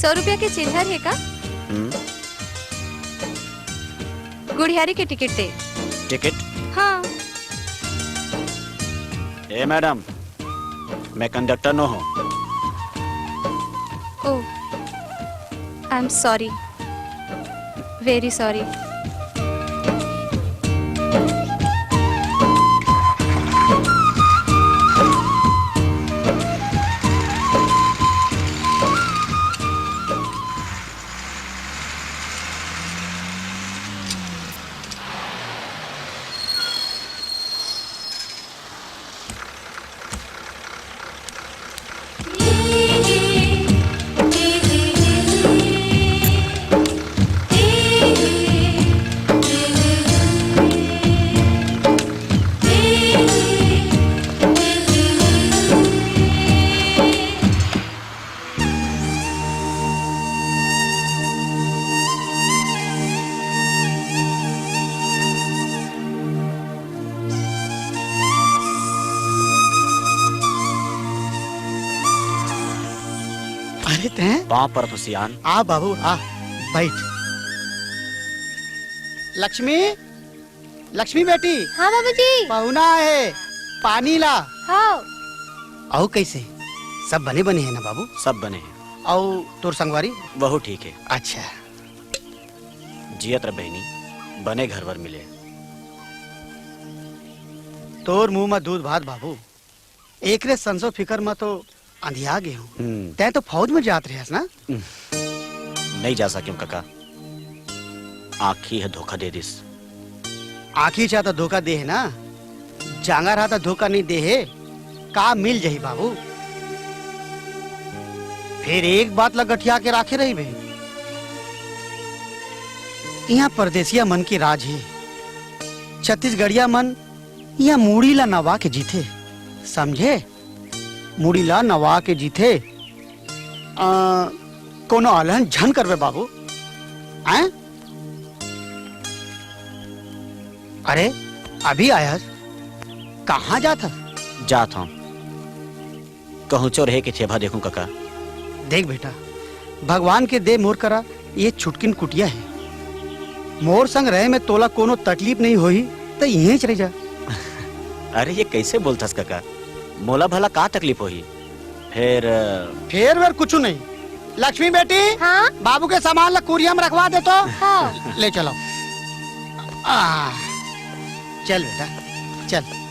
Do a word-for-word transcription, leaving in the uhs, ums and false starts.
सौ रुपया के चिल्लर हे का? हम्म। गुढ़ियारी के टिकट दे। टिकट? हाँ। ए मैडम, मैं कंडक्टर नो हूँ। Oh, I am sorry, very sorry. अरे तैं? पाँव परत हँव सियान। आ बाबू, आ, बैठ। लक्ष्मी, लक्ष्मी बेटी। हाँ बाबूजी। पहुना हे, पानी ला। हाँ। अउ कइसे? सब बने बने हे ना बाबू? सब बने हे। अउ तोर संगवारी? वहू ठीक हे। अच्छा। जियत रह बहिनी, बने घरवर मिले। तोर मुंह म दूध भात बाबू। एकरे संसो फिकर म तो अंधिया गे हूँ। हम्म। तैं तो फौज में जात रहस ना? हम्म। नइ जा सकेंव कका, आँखी ह धोखा दे दिस। आँखी चा तो धोखा दे हे ना, जांगर हा तो धोखा नइ दे हे। का मिल जही बाबू? फेर एक बात ला गठिया के राखे रहिबे, इहाँ परदेसिया मन के राज हे। छत्तीसगढ़िया मन इहाँ मुड़ी ला नवा के जीथे, समझे? मुड़ी ला नवा के जीथे। आ, कोनो अलहन झन करबे बाबू। हैं? अरे, अभी आयस, कहाँ जात हस? जात हँव। कहूँ चोर हे के ठेभा देखूं कका। देख बेटा, भगवान के दे मोर करा ये छुटकिन कुटिया हे। मोर संग रहे में तोला कोनो तकलीफ नइ होही, त इहेंच रह जा। अरे, ये कइसे बोलथस कका? मोला भला का तकलीफ होही? फेर, अ, फेर वेर कुछू नइ। लक्ष्मी बेटी, हाँ? बाबू के सामान ला कुरिया में रखवा दे तो। हाँ। ले चलो। आ, चल बेटा, चल।